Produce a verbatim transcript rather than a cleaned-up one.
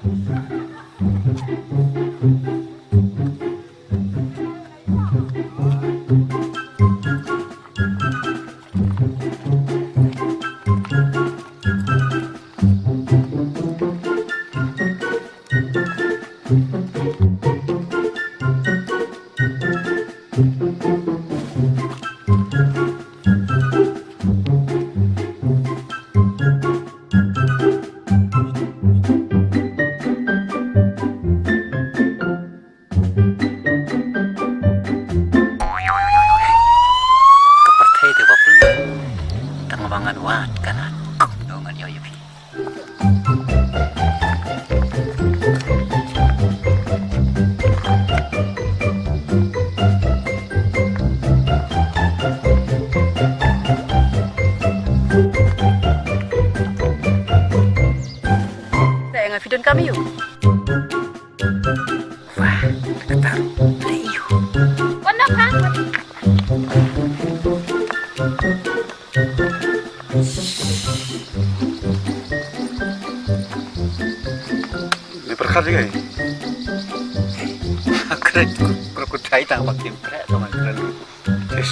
Ka pyrthei te ba pynlong tang ba ngan wad ka nat kum do ngan ïoh ïa phi. Te nga phi don kam ïu. Wah, kata ruh. Leh ïu. Wan noh ha. Ni pyrkhat ji kai. Kren, kru kru thai tang bak tim kre, tang kren. Yes.